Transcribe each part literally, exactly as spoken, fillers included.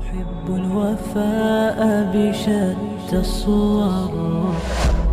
أحب الوفاء بشتى الصور.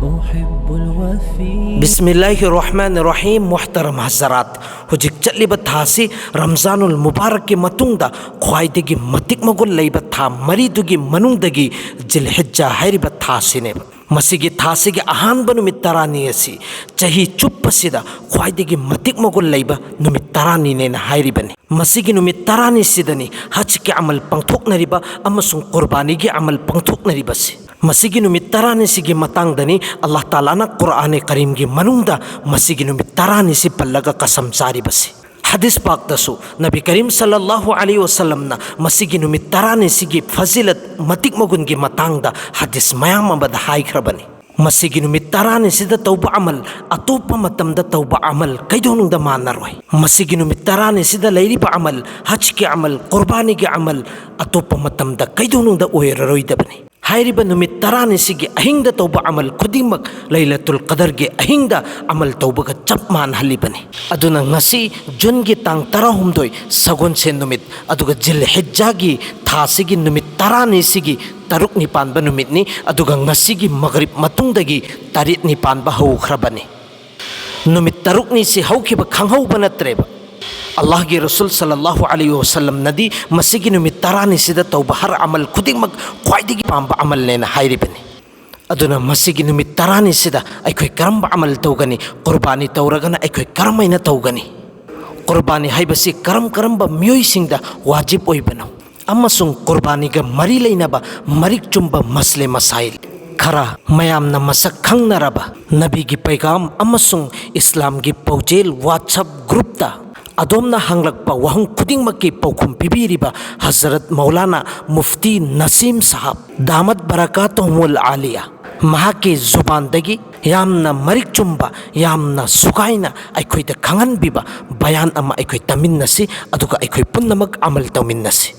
أحب الوفي ꯕꯤꯁꯃꯤꯜꯂꯥꯍꯤꯔ ꯔꯍꯃꯥꯅꯤꯔ ꯔꯍꯤꯝ꯫ ꯃꯨꯍꯇꯔꯝ ꯍꯖꯔꯥꯠ, ꯍꯧꯖꯤꯛ ꯆꯠꯂꯤꯕ ꯊꯥꯁꯤ ꯔꯝꯖꯥꯅꯨꯜ ꯃꯨꯕꯥꯔꯛꯀꯤ ꯃꯇꯨꯡꯗ ꯈ꯭ꯋꯥꯏꯗꯒꯤ ꯃꯇꯤꯛ ꯃꯒꯨꯟ ꯂꯩꯕ ꯊꯥ ꯃꯔꯤꯗꯨꯒꯤ ꯃꯅꯨꯡꯗꯒꯤ ꯖꯤꯜꯍꯤꯖꯥ ꯍꯥꯏꯔꯤꯕ ꯊꯥꯁꯤꯅꯦꯕ꯫ ꯃꯁꯤꯒꯤ ꯊꯥꯁꯤꯒꯤ ꯑꯍꯥꯟꯕ ꯅꯨꯃꯤꯠ ꯇꯔꯥꯅꯤ ꯑꯁꯤ ꯆꯍꯤ ꯆꯨꯞꯄꯁꯤꯗ ꯈ꯭ꯋꯥꯏꯗꯒꯤ ꯃꯇꯤꯛ ꯃꯒꯨꯟ ꯂꯩꯕ ꯅꯨꯃꯤꯠ ꯇꯔꯥꯅꯤꯅꯦꯅ ꯍꯥꯏꯔꯤꯕꯅꯤ꯫ ꯃꯁꯤꯒꯤ ꯅꯨꯃꯤꯠ ꯇꯔꯥꯅꯤꯁꯤꯗꯅꯤ ꯍꯖꯀꯤ ꯑꯃꯜ ꯄꯥꯡꯊꯣꯛꯅꯔꯤꯕ ꯑꯃꯁꯨꯡ ꯀꯨꯔꯕꯥꯅꯤꯒꯤ ꯑꯃꯜ ꯄꯥꯡꯊꯣꯛꯅꯔꯤꯕꯁꯤ꯫ ꯃꯁꯤꯒꯤ ꯅꯨꯃꯤꯠ ꯇꯔꯥꯅꯤꯁꯤꯒꯤ ꯃꯇꯥꯡꯗꯅꯤ ꯑꯜꯂꯥꯍ ꯇꯥꯂꯥꯅ ꯀꯨꯔꯑꯥꯅꯦ ꯀꯔꯤꯝꯒꯤ ꯃꯅꯨꯡꯗ ꯃꯁꯤꯒꯤ ꯅꯨꯃꯤꯠ ꯇꯔꯥꯅꯤꯁꯤ ꯄꯜꯂꯒ ꯀꯁꯝ ꯆꯥꯔꯤꯕꯁꯤ꯫ ꯍꯗꯤꯁ ꯄꯥꯛꯇꯁꯨ ꯅꯕꯤ ꯀꯔꯤꯝ ꯁꯜꯂꯜꯂꯥꯍꯨ ꯑꯂꯩꯍꯤ ꯋꯁꯜꯂꯝꯅ ꯃꯁꯤꯒꯤ ꯅꯨꯃꯤꯠ ꯇꯔꯥꯅꯤꯁꯤꯒꯤ ꯐꯖꯤꯂꯠ, ꯃꯇꯤꯛ ꯃꯒꯨꯟꯒꯤ ꯃꯇꯥꯡꯗ ꯍꯗꯤꯁ ꯃꯌꯥꯝ ꯑꯃꯗ ꯍꯥꯏꯈ꯭ꯔꯕꯅꯤ꯫ ꯃꯁꯤꯒꯤ ꯅꯨꯃꯤꯠ ꯇꯔꯥꯅꯤꯁꯤꯗ ꯇꯧꯕ ꯑꯃꯜ ꯑꯇꯣꯞꯄ ꯃꯇꯝꯗ ꯇꯧꯕ ꯑꯃꯜ ꯀꯩꯗꯧꯅꯨꯡꯗ ꯃꯥꯟꯅꯔꯣꯏ꯫ ꯃꯁꯤꯒꯤ ꯅꯨꯃꯤꯠ ꯇꯔꯥꯅꯤꯁꯤꯗ ꯂꯩꯔꯤꯕ ꯑꯃꯜ, ꯍꯖꯀꯤ ꯑꯃꯜ, ꯀꯨꯔꯕꯥꯅꯤꯒꯤ ꯑꯃꯜ ꯑꯇꯣꯞꯄ ꯃꯇꯝꯗ ꯀꯩꯗꯧꯅꯨꯡꯗ ꯑꯣꯏꯔꯔꯣꯏꯗꯕꯅꯤ꯫ ꯍꯥꯏꯔꯤꯕ ꯅꯨꯃꯤꯠ ꯇꯔꯥꯅꯤꯁꯤꯒꯤ ꯑꯍꯤꯡꯗ ꯇꯧꯕ ꯑꯃꯜ ꯈꯨꯗꯤꯡꯃꯛ ꯂꯩꯂꯇꯨꯜ ꯀꯗꯔꯒꯤ ꯑꯍꯤꯡꯗ ꯑꯃꯜ ꯇꯧꯕꯒ ꯆꯞ ꯃꯥꯟꯅꯍꯜꯂꯤꯕꯅꯤ꯫ ꯑꯗꯨꯅ ꯉꯁꯤ ꯖꯨꯟꯒꯤ ꯇꯥꯡ ꯇꯔꯥꯍꯨꯝꯗꯣꯏ ꯁꯒꯣꯜꯁꯦꯟ ꯅꯨꯃꯤꯠ, ꯑꯗꯨꯒ ꯖꯤꯜ ꯍꯤꯖꯥꯒꯤ ꯊꯥꯁꯤꯒꯤ ꯅꯨꯃꯤꯠ ꯇꯔꯥꯅꯤꯁꯤꯒꯤ ꯇꯔꯨꯛꯅꯤ ꯄꯥꯟꯕ ꯅꯨꯃꯤꯠꯅꯤ꯫ ꯑꯗꯨꯒ ꯉꯁꯤꯒꯤ ꯃꯒꯔꯤꯕ ꯃꯇꯨꯡꯗꯒꯤ ꯇꯔꯦꯠꯅꯤ ꯄꯥꯟꯕ ꯍꯧꯈ꯭ꯔꯕꯅꯤ꯫ ꯅꯨꯃꯤꯠ ꯇꯔꯨꯛꯅꯤꯁꯤ ꯍꯧꯈꯤꯕ ꯈꯪꯍꯧꯕ ꯅꯠꯇ꯭ꯔꯦꯕ꯫ ꯑꯜꯂꯥꯍꯒꯤ ꯔꯁꯨꯜ ꯁꯜꯂꯜꯂꯥꯍꯨ ꯑꯂꯩꯍꯤ ꯋꯁꯜꯂꯝꯅꯗꯤ ꯃꯁꯤꯒꯤ ꯅꯨꯃꯤꯠ ꯇꯔꯥꯅꯤꯁꯤꯗ ꯇꯧꯕ ꯍꯔ ꯑꯃꯜ ꯈꯨꯗꯤꯡꯃꯛ ꯈ꯭ꯋꯥꯏꯗꯒꯤ ꯄꯥꯝꯕ ꯑꯃꯜꯅꯦꯅ ꯍꯥꯏꯔꯤꯕꯅꯤ꯫ ꯑꯗꯨꯅ ꯃꯁꯤꯒꯤ ꯅꯨꯃꯤꯠ ꯇꯔꯥꯅꯤꯁꯤꯗ ꯑꯩꯈꯣꯏ ꯀꯔꯝꯕ ꯑꯃꯜ ꯇꯧꯒꯅꯤ? ꯀꯨꯔꯕꯥꯅꯤ ꯇꯧꯔꯒꯅ ꯑꯩꯈꯣꯏ ꯀꯔꯝꯍꯥꯏꯅ ꯇꯧꯒꯅꯤ? ꯀꯨꯔꯕꯥꯅꯤ ꯍꯥꯏꯕꯁꯤ ꯀꯔꯝ ꯀꯔꯝꯕ ꯃꯤꯑꯣꯏꯁꯤꯡꯗ ꯋꯥꯖꯤꯕ ꯑꯣꯏꯕꯅꯣ? ꯑꯃꯁꯨꯡ ꯀꯨꯔꯕꯥꯅꯤꯒ ꯃꯔꯤ ꯂꯩꯅꯕ ꯃꯔꯤꯛ ꯆꯨꯝꯕ ꯃꯁꯂꯦ ꯃꯁꯥꯏꯜ ꯈꯔ ꯃꯌꯥꯝꯅ ꯃꯁꯛ ꯈꯪꯅꯔꯕ ꯅꯕꯤꯒꯤ ꯄꯩꯒꯥꯝ ꯑꯃꯁꯨꯡ ꯏꯁꯂꯥꯝꯒꯤ ꯄꯥꯎꯖꯦꯜ WhatsApp groupꯇ ꯑꯗꯣꯝꯅ ꯍꯪꯂꯛꯄ ꯋꯥꯍꯪ ꯈꯨꯗꯤꯡꯃꯛꯀꯤ ꯄꯥꯎꯈꯨꯝ ꯄꯤꯕꯤꯔꯤꯕ ꯍꯖꯔꯠ ꯃꯧꯂꯥꯅꯥ ꯃꯨꯐꯇꯤ ꯅꯁꯤꯝ ꯁꯥꯍꯕ ꯗꯥꯃꯠ ꯕꯔꯀꯥꯇꯨꯍꯨꯃꯨꯜ ꯑꯥꯂꯤꯌꯥ, ꯃꯍꯥꯛꯀꯤ ꯖꯨꯕꯥꯟꯗꯒꯤ ꯌꯥꯝꯅ ꯃꯔꯤꯛ ꯆꯨꯝꯕ, ꯌꯥꯝꯅ ꯁꯨꯒꯥꯏꯅ ꯑꯩꯈꯣꯏꯗ ꯈꯪꯍꯟꯕꯤꯕ ꯕꯌꯥꯟ ꯑꯃ ꯑꯩꯈꯣꯏ ꯇꯥꯃꯤꯟꯅꯁꯤ, ꯑꯗꯨꯒ ꯑꯩꯈꯣꯏ ꯄꯨꯝꯅꯃꯛ ꯑꯃꯜ ꯇꯧꯃꯤꯟꯅꯁꯤ꯫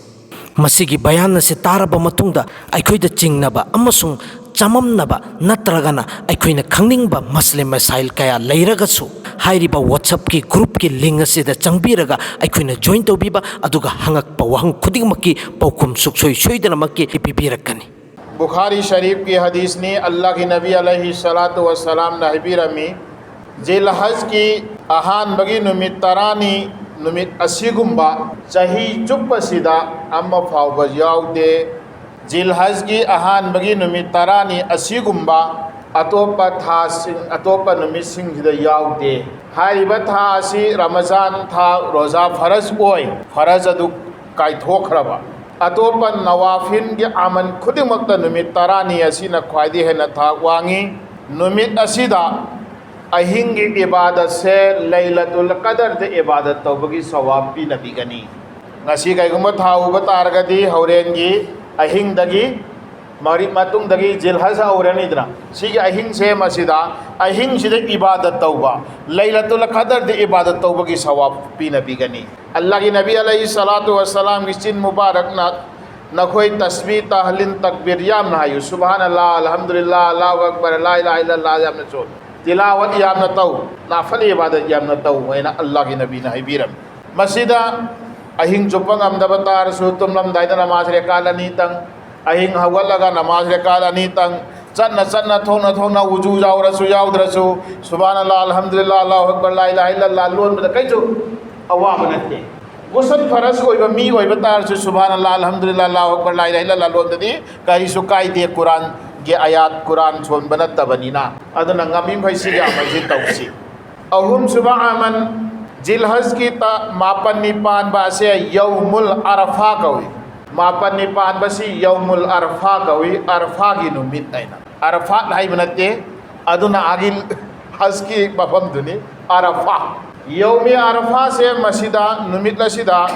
ꯃꯁꯤꯒꯤ ꯕꯌꯥꯟ ꯑꯁꯤ ꯇꯥꯔꯕ ꯃꯇꯨꯡꯗ ꯑꯩꯈꯣꯏꯗ ꯆꯤꯡꯅꯕ ꯑꯃꯁꯨꯡ ꯆꯃꯝꯅꯕ ꯅꯠꯇ꯭ꯔꯒꯅ ꯑꯩꯈꯣꯏꯅ ꯈꯪꯅꯤꯡꯕ ꯃꯁꯂꯦ ꯃꯁꯥꯏꯜ ꯀꯌꯥ ꯂꯩꯔꯒꯁꯨ, ꯍꯥꯏꯔꯤꯕ WhatsApp-ꯀꯤ group-ꯀꯤ link ꯑꯁꯤꯗ ꯆꯪꯕꯤꯔꯒ ꯑꯩꯈꯣꯏꯅ join ꯇꯧꯕꯤꯕ, ꯑꯗꯨꯒ ꯍꯪꯉꯛꯄ ꯋꯥꯍꯪ ꯈꯨꯗꯤꯡꯃꯛꯀꯤ ꯄꯥꯎꯈꯨꯝ ꯁꯨꯡꯁꯣꯏ ꯁꯣꯏꯗꯅꯃꯛꯀꯤ ꯄꯤꯕꯤꯔꯛꯀꯅꯤ꯫ ꯕꯨꯈꯥꯔꯤ ꯁꯔꯤꯐꯀꯤ ꯍꯗꯤꯁꯅꯤ, ꯑꯜꯂꯥꯍꯒꯤ ꯅꯕꯤ ꯑꯂꯩꯍꯤ ꯁꯂꯥꯇꯨ ꯋꯁꯂꯥꯝꯅ ꯍꯥꯏꯕꯤꯔꯝꯃꯤ, ꯖꯤꯜ ꯍꯖꯀꯤ ꯑꯍꯥꯟꯕꯒꯤ ꯅꯨꯃꯤꯠ ꯇꯔꯥꯅꯤ, ꯅꯨꯃꯤꯠ ꯑꯁꯤꯒꯨꯝꯕ ꯆꯍꯤ ꯆꯨꯞꯄꯁꯤꯗ ꯑꯃ ꯐꯥꯎꯕ ꯌꯥꯎꯗꯦ꯫ ꯖꯤꯜ ꯍꯖꯀꯤ ꯑꯍꯥꯟꯕꯒꯤ ꯅꯨꯃꯤꯠ ꯇꯔꯥꯅꯤ ꯑꯁꯤꯒꯨꯝꯕ ꯑꯇꯣꯞꯄ ꯊꯥꯁꯤꯡ, ꯑꯇꯣꯞꯄ ꯅꯨꯃꯤꯠꯁꯤꯡꯁꯤꯗ ꯌꯥꯎꯗꯦ꯫ ꯍꯥꯏꯔꯤꯕ ꯊꯥ ꯑꯁꯤ ꯔꯃꯖꯥꯟ ꯊꯥ, ꯔꯣꯖꯥ ꯐꯔꯖ ꯑꯣꯏ, ꯐꯔꯖ ꯑꯗꯨ ꯀꯥꯏꯊꯣꯛꯈ꯭ꯔꯕ꯫ ꯑꯇꯣꯞꯄ ꯅꯋꯥꯐꯤꯜꯒꯤ ꯑꯃꯜ ꯈꯨꯗꯤꯡꯃꯛꯇ ꯅꯨꯃꯤꯠ ꯇꯔꯥꯅꯤ ꯑꯁꯤꯅ ꯈ꯭ꯋꯥꯏꯗꯒꯤ ꯍꯦꯟꯅ ꯊꯥꯛ ꯋꯥꯡꯉꯤ꯫ ꯅꯨꯃꯤꯠ ꯑꯁꯤꯗ ꯑꯍꯤꯡꯒꯤ ꯏꯕꯥꯗꯠꯁꯦ ꯂꯩꯂꯇꯨꯜ ꯀꯗꯔꯗ ꯏꯕꯥꯗꯠ ꯇꯧꯕꯒꯤ ꯁꯋꯥꯕ ꯄꯤꯅꯕꯤꯒꯅꯤ꯫ ꯉꯁꯤ ꯀꯩꯒꯨꯝꯕ ꯊꯥ ꯎꯕ ꯇꯥꯔꯒꯗꯤ ꯍꯣꯔꯦꯟꯒꯤ ꯑꯍꯤꯡꯗꯒꯤ, ꯃꯔꯤ-, ꯃꯇꯨꯡꯗꯒꯤ ꯖꯤꯜ ꯍꯖ ꯍꯧꯔꯅꯤꯗꯅ, ꯁꯤꯒꯤ ꯑꯍꯤꯡꯁꯦ, ꯃꯁꯤꯗ ꯑꯍꯤꯡꯁꯤꯗ ꯏꯕꯥꯗꯠ ꯇꯧꯕ, ꯂꯩꯂꯇꯨꯜ ꯀꯗꯔꯗ ꯏꯕꯥꯗꯠ ꯇꯧꯕꯒꯤ ꯁꯋꯥꯕ ꯄꯤꯅꯕꯤꯒꯅꯤ꯫ ꯑꯜꯂꯥꯍꯒꯤ ꯅꯕꯤ ꯑꯂꯩꯍꯤ ꯁꯂꯥꯇꯨ ꯋꯁꯂꯥꯝꯒꯤ ꯆꯤꯟ ꯃꯨꯕꯥꯔꯛꯅ ꯅꯈꯣꯏ ꯇꯁꯕꯤ, ꯇꯍꯂꯤꯜ, ꯇꯛꯕꯤꯔ ꯌꯥꯝꯅ ꯍꯥꯏꯌꯨ꯫ ꯁꯨꯕꯍꯥꯅꯜꯂꯥꯍ, ꯑꯜꯍꯝꯗꯨꯂꯤꯜꯂꯥꯍ, ꯑꯜꯂꯥꯍꯨ ꯑꯛꯕꯔ, ꯂꯥ ꯏꯂꯥꯍ ꯏꯜꯂꯜꯂꯥꯍ ꯌꯥꯝꯅ ꯁꯣꯜꯂꯨ꯫ ꯇꯤꯂꯥꯋꯠ ꯌꯥꯝꯅ ꯇꯧ, ꯅꯐꯜ ꯏꯕꯥꯗꯠ ꯌꯥꯝꯅ ꯇꯧ ꯍꯥꯏꯅ ꯑꯜꯂꯥꯍꯒꯤ ꯅꯕꯤꯅ ꯍꯥꯏꯕꯤꯔꯝꯃꯤ꯫ ꯃꯁꯤꯗ ꯑꯍꯤꯡ ꯆꯨꯞꯄ ꯉꯝꯗꯕ ꯇꯥꯔꯁꯨ, ꯇꯨꯝꯂꯝꯗꯥꯏꯗ ꯅꯃꯥꯖ ꯔꯦꯀꯥꯠ ꯑꯅꯤꯇꯪ, ꯑꯍꯤꯡ ꯍꯧꯒꯠꯂꯒ ꯅꯃꯥꯖ ꯔꯦꯀꯥꯠ ꯑꯅꯤꯇꯪ, ꯆꯠꯅ ꯆꯠꯅ, ꯊꯣꯛꯅ ꯊꯣꯛꯅ, ꯎꯖꯨ ꯌꯥꯎꯔꯁꯨ ꯌꯥꯎꯗ꯭ꯔꯁꯨ, ꯁꯨꯕꯍꯥꯅꯜꯂꯥꯍ, ꯑꯜꯍꯝꯗꯨꯂꯤꯜꯂꯥꯍ, ꯑꯜꯂꯥꯍꯨ ꯑꯛꯕꯔ, ꯂꯥ ꯏꯂꯥꯍ ꯏꯜꯂꯜꯂꯥꯍ ꯂꯣꯟꯕꯗ ꯀꯩꯁꯨ ꯑꯋꯥꯕ ꯅꯠꯇꯦ꯫ ꯒꯨꯁꯜ ꯐꯔꯖ ꯑꯣꯏꯕ ꯃꯤ ꯑꯣꯏꯕ ꯇꯥꯔꯁꯨ, ꯁꯨꯕꯍꯥꯅꯜꯂꯥꯍ, ꯑꯜꯍꯝꯗꯨꯂꯤꯜꯂꯥꯍ, ꯑꯜꯂꯥꯍꯨ ꯑꯛꯕꯔ, ꯂꯥ ꯏꯂꯥꯍ ꯏꯜꯂꯜꯂꯥꯍ ꯂꯣꯟꯕꯗꯤ ꯀꯔꯤꯁꯨ ꯀꯥꯏꯗꯦ, ꯀꯨꯔꯥꯟꯒꯤ ꯑꯥꯌꯥꯠ, ꯀꯨꯔꯥꯟ ꯁꯣꯟꯕ ꯅꯠꯇꯕꯅꯤꯅ꯫ ꯑꯗꯨꯅ ꯉꯝꯃꯤꯃꯈꯩ ꯁꯤꯒꯤ ꯑꯃꯜꯁꯤ ꯇꯧꯁꯤ꯫ ꯑꯍꯨꯝꯁꯨꯕ ꯑꯃꯜ, ꯖꯤꯜ ꯍꯖꯀꯤ ꯇ-, ꯃꯥꯄꯟꯅꯤ ꯄꯥꯟꯕ ꯑꯁꯦ ꯌꯧꯃꯨꯜ ꯑꯔꯐꯥ ꯀꯧꯏ꯫ ꯃꯥꯄꯟꯅꯤ ꯄꯥꯟꯕꯁꯤ ꯌꯧꯃꯨꯜ ꯑꯔꯐꯥ ꯀꯧꯏ, ꯑꯔꯐꯥꯒꯤ ꯅꯨꯃꯤꯠ ꯍꯥꯏꯅ꯫ ꯑꯔꯐꯥꯠ ꯍꯥꯏꯕ ꯅꯠꯇꯦ, ꯑꯗꯨꯅ ꯑꯥꯒꯤ ꯍꯖꯀꯤ ꯃꯐꯝꯗꯨꯅꯤ, ꯑꯔꯐꯥ꯫ ꯌꯧꯃꯤ ꯑꯔꯐꯥꯁꯦ ꯃꯁꯤꯗ, ꯅꯨꯃꯤꯠ ꯑꯁꯤꯗ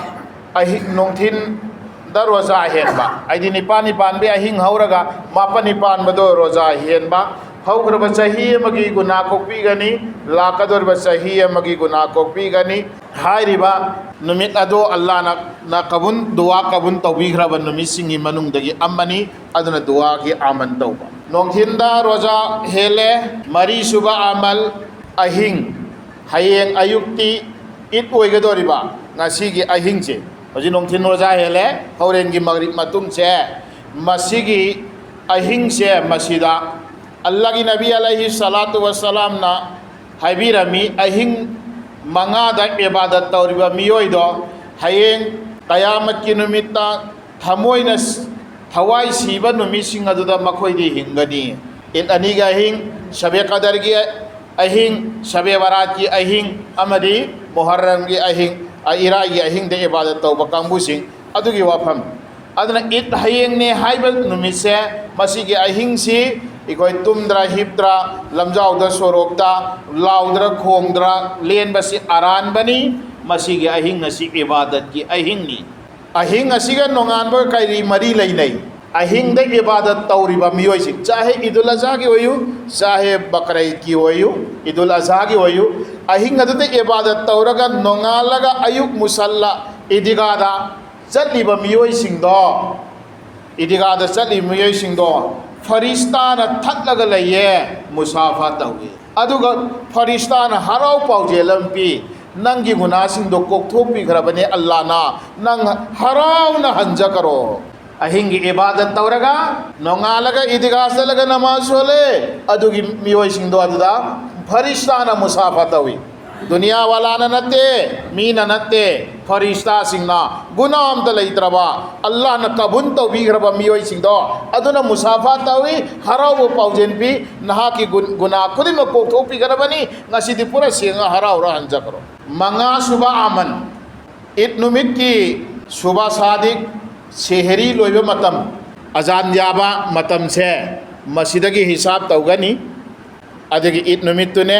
ꯑꯍꯤꯡ, ꯅꯨꯡꯊꯤꯟꯗ ꯔꯣꯖꯥ ꯍꯦꯟꯕ, ꯍꯥꯏꯗꯤ ꯅꯤꯄꯥꯟꯅꯤ ꯄꯥꯟꯕꯤ ꯑꯍꯤꯡ ꯍꯧꯔꯒ ꯃꯥꯄꯟꯅꯤ ꯄꯥꯟꯕꯗꯣ ꯔꯣꯖꯥ ꯍꯦꯟꯕ, ꯍꯧꯈ꯭ꯔꯕ ꯆꯍꯤ ꯑꯃꯒꯤ ꯒꯨꯅꯥ ꯀꯣꯛꯄꯤꯒꯅꯤ, ꯂꯥꯛꯀꯗꯧꯔꯤꯕ ꯆꯍꯤ ꯑꯃꯒꯤ ꯒꯨꯅꯥ ꯀꯣꯛꯄꯤꯒꯅꯤ꯫ ꯍꯥꯏꯔꯤꯕ ꯅꯨꯃꯤꯠ ꯑꯗꯣ ꯑꯜꯂꯥꯍꯅ ꯀꯕꯨꯜ, ꯗꯨꯋꯥ ꯀꯕꯨꯜ ꯇꯧꯕꯤꯈ꯭ꯔꯕ ꯅꯨꯃꯤꯠꯁꯤꯡꯒꯤ ꯃꯅꯨꯡꯗꯒꯤ ꯑꯃꯅꯤ꯫ ꯑꯗꯨꯅ ꯗꯨꯋꯥꯒꯤ ꯑꯃꯜ ꯇꯧꯕ꯫ ꯅꯨꯡꯊꯤꯟꯗ ꯔꯣꯖꯥ ꯍꯦꯜꯂꯦ꯫ ꯃꯔꯤꯁꯨꯕ ꯑꯃꯜ, ꯑꯍꯤꯡ꯫ ꯍꯌꯦꯡ ꯑꯌꯨꯛꯇꯤ ꯏꯗ ꯑꯣꯏꯒꯗꯧꯔꯤꯕ ꯉꯁꯤꯒꯤ ꯑꯍꯤꯡꯁꯦ, ꯍꯧꯖꯤꯛ ꯅꯨꯡꯊꯤꯟ ꯔꯣꯖꯥ ꯍꯦꯜꯂꯦ, ꯍꯣꯔꯦꯟꯒꯤ ꯃꯒ꯭ꯔꯤꯕ ꯃꯇꯨꯡꯁꯦ, ꯃꯁꯤꯒꯤ ꯑꯍꯤꯡꯁꯦ, ꯃꯁꯤꯗ ꯑꯜꯂꯥꯍꯒꯤ ꯅꯕꯤ ꯑꯂꯩꯍꯤ ꯁꯂꯥꯇꯨ ꯋꯁꯂꯥꯝꯅ ꯍꯥꯏꯕꯤꯔꯝꯃꯤ, ꯑꯍꯤꯡ ꯃꯉꯥꯗ ꯏꯕꯥꯗꯠ ꯇꯧꯔꯤꯕ ꯃꯤꯑꯣꯏꯗꯣ ꯍꯌꯦꯡ ꯀꯌꯥꯃꯠꯀꯤ ꯅꯨꯃꯤꯠꯇ ꯊꯃꯣꯏꯅ ꯊꯋꯥꯏ ꯁꯤꯕ ꯅꯨꯃꯤꯠꯁꯤꯡ ꯑꯗꯨꯗ ꯃꯈꯣꯏꯗꯤ ꯍꯤꯡꯒꯅꯤ꯫ ꯏꯗ ꯑꯅꯤꯒꯤ ꯑꯍꯤꯡ, ꯁꯕꯦ ꯀꯗꯔꯒꯤ ꯑꯍꯤꯡ, ꯁꯕꯦ ꯕꯔꯥꯠꯀꯤ ꯑꯍꯤꯡ ꯑꯃꯗꯤ ꯃꯨꯍꯔꯔꯝꯒꯤ ꯑꯍꯤꯡ, ꯏꯔꯥꯏꯒꯤ ꯑꯍꯤꯡꯗ ꯏꯕꯥꯗꯠ ꯇꯧꯕ ꯀꯥꯡꯕꯨꯁꯤꯡ ꯑꯗꯨꯒꯤ ꯋꯥꯐꯝ꯫ ꯑꯗꯨꯅ ꯏꯗ ꯍꯌꯦꯡꯅꯦ ꯍꯥꯏꯕ ꯅꯨꯃꯤꯠꯁꯦ, ꯃꯁꯤꯒꯤ ꯑꯍꯤꯡꯁꯤ ꯑꯩꯈꯣꯏ ꯇꯨꯝꯗ꯭ꯔ ꯍꯤꯞꯇ꯭ꯔ, ꯂꯝꯖꯥꯎꯗ ꯁꯣꯔꯣꯛꯇ ꯂꯥꯎꯗ꯭ꯔ ꯈꯣꯡꯗ꯭ꯔ ꯂꯦꯟꯕꯁꯤ ꯑꯔꯥꯟꯕꯅꯤ꯫ ꯃꯁꯤꯒꯤ ꯑꯍꯤꯡ ꯑꯁꯤ ꯏꯕꯥꯗꯠꯀꯤ ꯑꯍꯤꯡꯅꯤ꯫ ꯑꯍꯤꯡ ꯑꯁꯤꯒ ꯅꯣꯡꯉꯥꯟꯕꯒ ꯀꯔꯤ ꯃꯔꯤ ꯂꯩꯅꯩ? ꯑꯍꯤꯡꯗ ꯏꯕꯥꯗꯠ ꯇꯧꯔꯤꯕ ꯃꯤꯑꯣꯏꯁꯤꯡ, ꯆꯥꯍꯦ ꯏꯗꯨꯜ ꯑꯖꯍꯥꯒꯤ ꯑꯣꯏꯌꯨ, ꯆꯥꯍꯦ ꯕꯀꯔ ꯏꯗꯀꯤ ꯑꯣꯏꯌꯨ, ꯏꯗꯨꯜ ꯑꯖꯍꯥꯒꯤ ꯑꯣꯏꯌꯨ, ꯑꯍꯤꯡ ꯑꯗꯨꯗ ꯏꯕꯥꯗꯠ ꯇꯧꯔꯒ ꯅꯣꯡꯉꯥꯜꯂꯒ ꯑꯌꯨꯛ ꯃꯨꯁꯜꯂꯥ, ꯏꯗꯤꯒꯥꯗ ꯆꯠꯂꯤꯕ ꯃꯤꯑꯣꯏꯁꯤꯡꯗꯣ, ꯏꯗꯤꯒꯥꯗ ꯆꯠꯂꯤꯕ ꯃꯤꯑꯣꯏꯁꯤꯡꯗꯣ ꯐꯔꯤꯁꯇꯥꯅ ꯊꯠꯂꯒ ꯂꯩꯌꯦ, ꯃꯨꯁꯥꯐꯥ ꯇꯧꯏ꯫ ꯑꯗꯨꯒ ꯐꯔꯤꯁꯇꯥꯅ ꯍꯔꯥꯎ ꯄꯥꯎꯖꯦꯜ ꯑꯃ ꯄꯤ, "ꯅꯪꯒꯤ ꯒꯨꯅꯥꯁꯤꯡꯗꯣ ꯀꯣꯛꯊꯣꯛꯄꯤꯈ꯭ꯔꯕꯅꯦ ꯑꯜꯂꯥꯅ, ꯅꯪ ꯍꯔꯥꯎꯅ ꯍꯟꯖꯈ꯭ꯔꯣ"꯫ ꯑꯍꯤꯡꯒꯤ ꯏꯕꯥꯗꯠ ꯇꯧꯔꯒ ꯅꯣꯡꯉꯥꯜꯂꯒ ꯏꯗꯤꯒꯥ ꯆꯠꯂꯒ ꯅꯃꯥꯖ ꯁꯣꯜꯂꯦ, ꯑꯗꯨꯒꯤ ꯃꯤꯑꯣꯏꯁꯤꯡꯗꯣ ꯑꯗꯨꯗ ꯐꯔꯤꯁꯇꯥꯅ ꯃꯨꯁꯥꯐꯥ ꯇꯧꯏ꯫ ꯗꯨꯅꯤꯌꯥ ꯋꯥꯂꯥꯅ ꯅꯠꯇꯦ, ꯃꯤꯅ ꯅꯠꯇꯦ, ꯐꯔꯤꯁꯇꯥꯁꯤꯡꯅ, ꯒꯨꯅꯥ ꯑꯝꯇ ꯂꯩꯇ꯭ꯔꯕ, ꯑꯜꯂꯥꯍꯅ ꯀꯕꯨꯜ ꯇꯧꯕꯤꯈ꯭ꯔꯕ ꯃꯤꯑꯣꯏꯁꯤꯡꯗꯣ ꯑꯗꯨꯅ ꯃꯨꯁꯥꯐꯥ ꯇꯧꯏ, ꯍꯔꯥꯎꯕ ꯄꯥꯎꯖꯦꯜ ꯄꯤ, "ꯅꯍꯥꯛꯀꯤ ꯒꯨꯟ-, ꯒꯨꯅꯥ ꯈꯨꯗꯤꯡꯃꯛ ꯀꯣꯛꯊꯣꯛꯄꯤꯈ꯭ꯔꯕꯅꯤ, ꯉꯁꯤꯗꯤ ꯄꯨꯔꯥ ꯁꯦꯡꯅ ꯍꯔꯥꯎꯔ ꯍꯟꯖꯈ꯭ꯔꯣ"꯫ ꯃꯉꯥꯁꯨꯕ ꯑꯃꯜ, ꯏꯗ ꯅꯨꯃꯤꯠꯀꯤ ꯁꯨꯕ ꯁꯥꯗꯤꯛ, ꯁꯦꯍꯔꯤ ꯂꯣꯏꯕ ꯃꯇꯝ, ꯑꯖꯥꯟ ꯌꯥꯕ ꯃꯇꯝꯁꯦ, ꯃꯁꯤꯗꯒꯤ ꯍꯤꯁꯥꯕ ꯇꯧꯒꯅꯤ꯫ ꯑꯗꯨꯒꯤ ꯏꯗ ꯅꯨꯃꯤꯠꯇꯨꯅꯦ꯫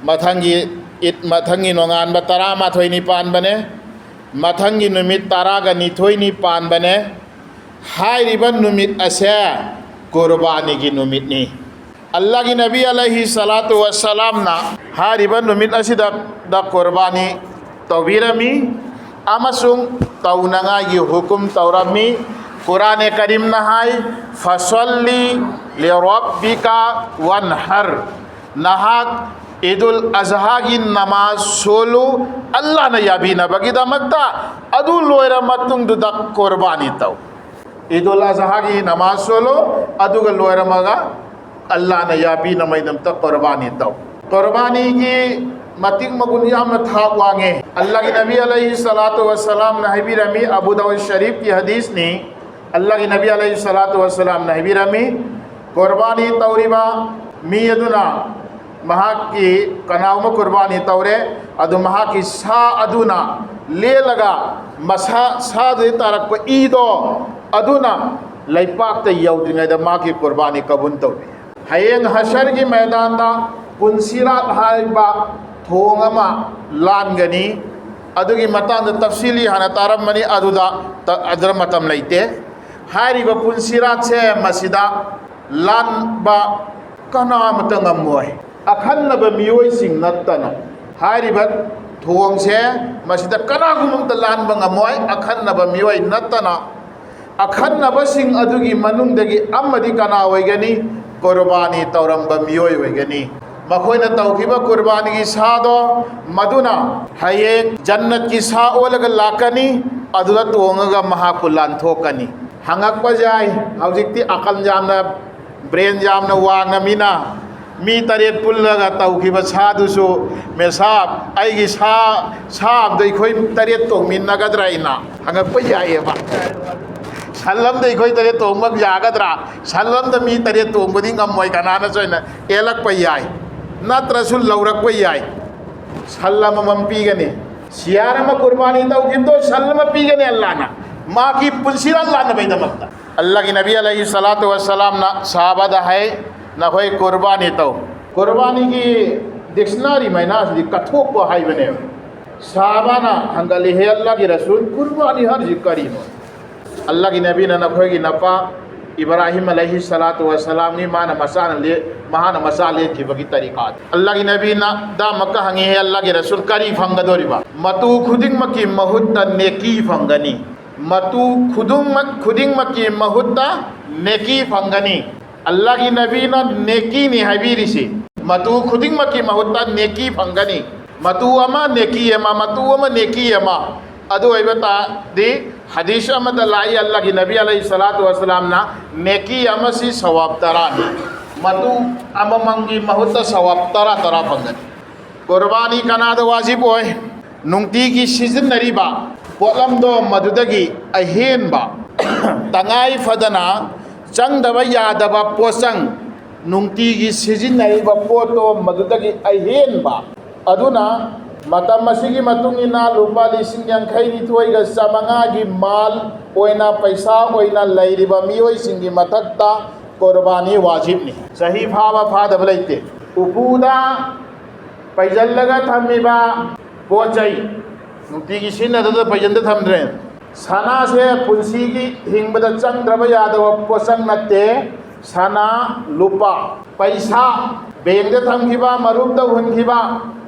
ꯃꯊꯪꯒꯤ ꯏꯗ, ꯃꯊꯪꯒꯤ ꯅꯣꯡꯉꯥꯟꯕ ꯇꯔꯥꯃꯥꯊꯣꯏꯅꯤ ꯄꯥꯟꯕꯅꯦ꯫ ꯃꯊꯪꯒꯤ ꯅꯨꯃꯤꯠ ꯇꯔꯥꯒ ꯅꯤꯊꯣꯏꯅꯤ ꯄꯥꯟꯕꯅꯦ꯫ ꯍꯥꯏꯔꯤꯕ ꯅꯨꯃꯤꯠ ꯑꯁꯦ ꯀꯨꯔꯕꯥꯅꯤꯒꯤ ꯅꯨꯃꯤꯠꯅꯤ꯫ ꯑꯜꯂꯥꯍꯒꯤ ꯅꯕꯤ ꯑꯂꯩꯍꯤ ꯁꯂꯥꯇꯨ ꯋꯁꯁꯂꯥꯝꯅ ꯍꯥꯏꯔꯤꯕ ꯅꯨꯃꯤꯠ ꯑꯁꯤꯗ ꯗ ꯀꯨꯔꯕꯥꯅꯤ ꯇꯧꯕꯤꯔꯝꯃꯤ ꯑꯃꯁꯨꯡ ꯇꯧꯅꯉꯥꯏꯒꯤ ꯍꯨꯀꯨꯝ ꯇꯧꯔꯝꯃꯤ꯫ ꯀꯨꯔꯥꯅꯦ ꯀꯔꯤꯝꯅ ꯍꯥꯏ, "ꯐꯁꯜꯂꯤ ꯂꯤꯔꯕꯤꯀ ꯋꯥꯟꯍꯔ꯫ ꯅꯍꯥꯛ ꯏꯗꯨꯜ ꯑꯖꯍꯥꯒꯤ ꯅꯃꯥꯖ ꯁꯣꯜꯂꯨ, ꯑꯜꯂꯥꯍꯅ ꯌꯥꯕꯤꯅꯕꯒꯤꯗꯃꯛꯇ꯫ ꯑꯗꯨ ꯂꯣꯏꯔ ꯃꯇꯨꯡꯗꯨꯗ ꯀꯨꯔꯕꯥꯅꯤ ꯇꯧ꯫ ꯏꯗꯨꯜ ꯑꯖꯍꯥꯒꯤ ꯅꯃꯥꯖ ꯁꯣꯜꯂꯨ, ꯑꯗꯨꯒ ꯂꯣꯏꯔꯝꯃꯒ ꯑꯜꯂꯥꯍꯅ ꯌꯥꯕꯤꯅꯕꯒꯤꯗꯃꯛꯇ ꯀꯨꯔꯕꯥꯅꯤ ꯇꯧ꯫ ꯀꯨꯔꯕꯥꯅꯤꯒꯤ ꯃꯇꯤꯛ ꯃꯒꯨꯟ ꯌꯥꯝꯅ ꯊꯥꯛ ꯋꯥꯡꯉꯦ꯫ ꯑꯜꯂꯥꯍꯒꯤ ꯅꯕꯤ ꯑꯂꯩꯍꯤ ꯁꯂꯥꯇꯨ ꯋꯁꯂꯥꯝꯅ ꯍꯥꯏꯕꯤꯔꯝꯃꯤ, ꯑꯕꯨ ꯗꯥꯎꯗ ꯁꯔꯤꯐꯀꯤ ꯍꯗꯤꯁꯅꯤ, ꯑꯜꯂꯥꯍꯒꯤ ꯅꯕꯤ ꯑꯂꯩꯍꯤ ꯁꯂꯥꯇꯨ ꯋꯁꯂꯥꯝꯅ ꯍꯥꯏꯕꯤꯔꯝꯃꯤ, ꯀꯨꯔꯕꯥꯅꯤ ꯇꯧꯔꯤꯕ ꯃꯤ ꯑꯗꯨꯅ ꯃꯍꯥꯛꯀꯤ ꯀꯅꯥꯒꯨꯝꯕ ꯀꯨꯔꯕꯥꯅꯤ ꯇꯧꯔꯦ, ꯑꯗꯨ ꯃꯍꯥꯛꯀꯤ ꯁꯥ ꯑꯗꯨꯅ ꯂꯦꯜꯂꯒ ꯃꯁꯥ, ꯁꯥꯗꯨꯗꯒꯤ ꯇꯥꯔꯛꯄ ꯏꯗꯣ ꯑꯗꯨꯅ ꯂꯩꯄꯥꯛꯇ ꯌꯧꯗ꯭ꯔꯤꯉꯩꯗ ꯃꯍꯥꯛꯀꯤ ꯀꯨꯔꯕꯥꯅꯤ ꯀꯕꯨꯜ ꯇꯧꯕꯤ꯫ ꯍꯌꯦꯡ ꯍꯁꯔꯒꯤ ꯃꯩꯗꯥꯟꯗ ꯄꯨꯟꯁꯤꯔꯥꯠ ꯍꯥꯏꯕ ꯊꯣꯡ ꯑꯃ ꯂꯥꯟꯒꯅꯤ꯫ ꯑꯗꯨꯒꯤ ꯃꯇꯥꯡꯗ ꯇꯐꯁꯤꯂꯤ ꯍꯥꯟꯅ ꯇꯥꯔꯝꯃꯅꯤ, ꯑꯗꯨꯗ, ꯑꯗꯨꯗ ꯃꯇꯝ ꯂꯩꯇꯦ꯫ ꯍꯥꯏꯔꯤꯕ ꯄꯨꯟꯁꯤꯔꯥꯠꯁꯦ ꯃꯁꯤꯗ ꯂꯥꯟꯕ ꯀꯅꯥ ꯑꯃꯠꯇ ꯉꯝꯃꯣꯏ, ꯑꯈꯟꯅꯕ ꯃꯤꯑꯣꯏꯁꯤꯡ ꯅꯠꯇꯅ꯫ ꯍꯥꯏꯔꯤꯕ ꯊꯣꯡꯁꯦ ꯃꯁꯤꯗ ꯀꯅꯥꯒꯨꯝꯕ ꯑꯃꯠꯇ ꯂꯥꯟꯕ ꯉꯝꯃꯣꯏ, ꯑꯈꯟꯅꯕ ꯃꯤꯑꯣꯏ ꯅꯠꯇꯅ꯫ ꯑꯈꯟꯅꯕꯁꯤꯡ ꯑꯗꯨꯒꯤ ꯃꯅꯨꯡꯗꯒꯤ ꯑꯃꯗꯤ ꯀꯅꯥ ꯑꯣꯏꯒꯅꯤ? ꯀꯨꯔꯕꯥꯅꯤ ꯇꯧꯔꯝꯕ ꯃꯤꯑꯣꯏ ꯑꯣꯏꯒꯅꯤ꯫ ꯃꯈꯣꯏꯅ ꯇꯧꯈꯤꯕ ꯀꯨꯔꯕꯥꯅꯤꯒꯤ ꯁꯥꯗꯣ ꯃꯗꯨꯅ ꯍꯌꯦꯡ ꯖꯟꯅꯠꯀꯤ ꯁꯥ ꯑꯣꯜꯂꯒ ꯂꯥꯛꯀꯅꯤ, ꯑꯗꯨꯗ ꯇꯣꯡꯉꯒ ꯃꯍꯥꯛꯄꯨ ꯂꯥꯟꯊꯣꯛꯀꯅꯤ꯫ ꯍꯪꯉꯛꯄ ꯌꯥꯏ, ꯍꯧꯖꯤꯛꯇꯤ ꯑꯀꯜ ꯌꯥꯝꯅ, ꯕ꯭ꯔꯦꯟ ꯌꯥꯝꯅ ꯋꯥꯡꯉꯃꯤꯅ, ꯃꯤ ꯇꯔꯦꯠ ꯄꯨꯜꯂꯒ ꯇꯧꯈꯤꯕ ꯁꯥꯗꯨꯁꯨ, "ꯃꯦꯁꯥꯕ, ꯑꯩꯒꯤ ꯁꯥ, ꯁꯥ ꯑꯝꯗ ꯑꯩꯈꯣꯏ ꯇꯔꯦꯠ ꯇꯣꯡꯃꯤꯟꯅꯒꯗ꯭ꯔꯥ?" ꯍꯥꯏꯅ ꯍꯪꯉꯛꯄ ꯌꯥꯏꯑꯕ꯫ "ꯁꯟ ꯑꯝꯗ ꯑꯩꯈꯣꯏ ꯇꯔꯦꯠ ꯇꯣꯡꯕ ꯌꯥꯒꯗ꯭ꯔꯥ? ꯁꯟ ꯑꯝꯗ ꯃꯤ ꯇꯔꯦꯠ ꯇꯣꯡꯕꯗꯤ ꯉꯝꯃꯣꯏ" ꯀꯅꯥꯅꯁꯨ ꯍꯥꯏꯅ ꯍꯦꯜꯂꯛꯄ ꯌꯥꯏ, ꯅꯠꯇ꯭ꯔꯁꯨ ꯂꯧꯔꯛꯄ ꯌꯥꯏ꯫ ꯁꯟ ꯑꯃꯃꯝ ꯄꯤꯒꯅꯤ꯫ ꯁꯤꯌꯥꯔ ꯑꯃ ꯀꯨꯔꯕꯥꯅꯤ ꯇꯧꯈꯤꯕꯗꯣ ꯁꯟ ꯑꯃ ꯄꯤꯒꯅꯤ ꯑꯜꯂꯥꯍꯅ, ꯃꯥꯒꯤ ꯄꯨꯟꯁꯤꯔꯥꯠ ꯂꯥꯟꯅꯕꯩꯗꯃꯛꯇ꯫ ꯑꯜꯂꯥꯍꯒꯤ ꯅꯕꯤ ꯑꯂꯩꯍꯤ ꯁꯂꯥꯇꯨ ꯋꯁꯂꯥꯝꯅ ꯁꯍꯥꯕꯥꯗ ꯍꯥꯏ, "ꯅꯈꯣꯏ ꯀꯨꯔꯕꯥꯅꯤ ꯇꯧ"꯫ ꯀꯨꯔꯕꯥꯅꯤꯒꯤ ꯗꯤꯛꯁꯅꯥꯔꯤ ꯃꯥꯏꯅꯥꯁꯤꯗꯤ ꯀꯠꯊꯣꯛꯄ ꯍꯥꯏꯕꯅꯦꯕ꯫ ꯁꯍꯥꯕꯥꯅ ꯍꯪꯒꯠꯂꯤ, "ꯍꯦ ꯑꯜꯂꯥꯍꯒꯤ ꯔꯁꯨꯜ, ꯀꯨꯔꯕꯥꯅꯤ ꯍꯥꯏꯔꯤꯁꯤ ꯀꯔꯤꯅꯣ?" ꯑꯜꯂꯥꯍꯒꯤ ꯅꯕꯤꯅ ꯅꯈꯣꯏꯒꯤ ꯅꯄꯥ ꯏꯕ꯭ꯔꯥꯍꯤꯝ ꯑꯂꯩꯍꯤ ꯁꯂꯥꯇꯨ ꯋꯁꯂꯥꯝꯒꯤ ꯃꯥꯅ ꯃꯆꯥꯅ ꯂꯦ-, ꯃꯍꯥꯛꯅ ꯃꯆꯥ ꯂꯦꯟꯈꯤꯕꯒꯤ ꯇꯔꯤꯀꯥꯗꯨ꯫ ꯑꯜꯂꯥꯍꯒꯤ ꯅꯕꯤꯅ ꯗꯥ ꯃꯛꯀ ꯍꯪꯉꯤ, "ꯍꯦ ꯑꯜꯂꯥꯍꯒꯤ ꯔꯁꯨꯜ, ꯀꯔꯤ ꯐꯪꯒꯗꯧꯔꯤꯕ?" "ꯃꯇꯨ ꯈꯨꯗꯤꯡꯃꯛꯀꯤ ꯃꯍꯨꯠꯇ ꯅꯦꯀꯤ ꯐꯪꯒꯅꯤ꯫ ꯃꯇꯨ ꯈꯨꯗꯤꯡꯃꯛ, ꯈꯨꯗꯤꯡꯃꯛꯀꯤ ꯃꯍꯨꯠꯇ ꯅꯦꯀꯤ ꯐꯪꯒꯅꯤ"꯫ ꯑꯜꯂꯥꯍꯒꯤ ꯅꯕꯤꯅ ꯅꯦꯀꯤꯅꯤ ꯍꯥꯏꯕꯤꯔꯤꯁꯤ꯫ ꯃꯇꯨ ꯈꯨꯗꯤꯡꯃꯛꯀꯤ ꯃꯍꯨꯠꯇ ꯅꯦꯀꯤ ꯐꯪꯒꯅꯤ꯫ ꯃꯇꯨ ꯑꯃ ꯅꯦꯀꯤ ꯑꯃ, ꯃꯇꯨ ꯑꯃ ꯅꯦꯀꯤ ꯑꯃ꯫ ꯑꯗꯨ ꯑꯣꯏꯕ ꯇꯥꯔꯗꯤ ꯍꯗꯤꯁ ꯑꯃꯗ ꯂꯥꯛꯏ, ꯑꯜꯂꯥꯍꯒꯤ ꯅꯕꯤ ꯑꯂꯩꯍꯤ ꯁꯂꯥꯇꯨ ꯋꯁꯂꯥꯝꯅ ꯅꯦꯀꯤ ꯑꯃꯁꯤ ꯁꯋꯥꯕ ꯇꯔꯥꯅꯤ꯫ ꯃꯇꯨ ꯑꯃꯃꯝꯒꯤ ꯃꯍꯨꯠꯇ ꯁꯋꯥꯕ ꯇꯔꯥ ꯇꯔꯥ ꯐꯪꯒꯅꯤ꯫ ꯀꯨꯔꯕꯥꯅꯤ ꯀꯅꯥꯗ ꯋꯥꯖꯤꯕ ꯑꯣꯏ? ꯅꯨꯡꯇꯤꯒꯤ ꯁꯤꯖꯤꯟꯅꯔꯤꯕ ꯄꯣꯠꯂꯝꯗꯣ ꯃꯗꯨꯗꯒꯤ ꯑꯍꯦꯟꯕ, ꯇꯉꯥꯏ ꯐꯗꯅ ꯆꯪꯗꯕ ꯌꯥꯗꯕ ꯄꯣꯠꯆꯪ, ꯅꯨꯡꯇꯤꯒꯤ ꯁꯤꯖꯤꯟꯅꯔꯤꯕ ꯄꯣꯠꯇꯣ ꯃꯗꯨꯗꯒꯤ ꯑꯍꯦꯟꯕ꯫ ꯑꯗꯨꯅ ꯃꯇꯝ ꯑꯁꯤꯒꯤ ꯃꯇꯨꯡ ꯏꯟꯅ ꯂꯨꯄꯥ ꯂꯤꯁꯤꯡ ꯌꯥꯡꯈꯩ ꯅꯤꯊꯣꯏꯒ ꯆꯥꯃꯉꯥꯒꯤ ꯃꯥꯜ ꯑꯣꯏꯅ, ꯄꯩꯁꯥ ꯑꯣꯏꯅ ꯂꯩꯔꯤꯕ ꯃꯤꯑꯣꯏꯁꯤꯡꯒꯤ ꯃꯊꯛꯇ ꯀꯨꯔꯕꯥꯅꯤ ꯋꯥꯖꯤꯕꯅꯤ꯫ ꯆꯍꯤ ꯐꯥꯕ ꯐꯥꯗꯕ ꯂꯩꯇꯦ꯫ ꯎꯄꯨꯗ ꯄꯩꯁꯤꯜꯂꯒ ꯊꯝꯃꯤꯕ ꯄꯣꯠ ꯆꯩ, ꯅꯨꯡꯇꯤꯒꯤ ꯁꯤꯖꯤꯟꯅꯗꯕꯗ ꯄꯩꯁꯤꯟꯗ ꯊꯝꯗ꯭ꯔꯦ꯫ ꯁꯅꯥꯁꯦ ꯄꯨꯟꯁꯤꯒꯤ ꯍꯤꯡꯕꯗ ꯆꯪꯗ꯭ꯔꯕ ꯌꯥꯗꯕ ꯄꯣꯠꯁꯛ ꯅꯠꯇꯦ꯫ ꯁꯅꯥ, ꯂꯨꯄꯥ, ꯄꯩꯁꯥ, ꯕꯦꯡꯗ ꯊꯝꯈꯤꯕ, ꯃꯔꯨꯞꯇ ꯍꯨꯟꯈꯤꯕ,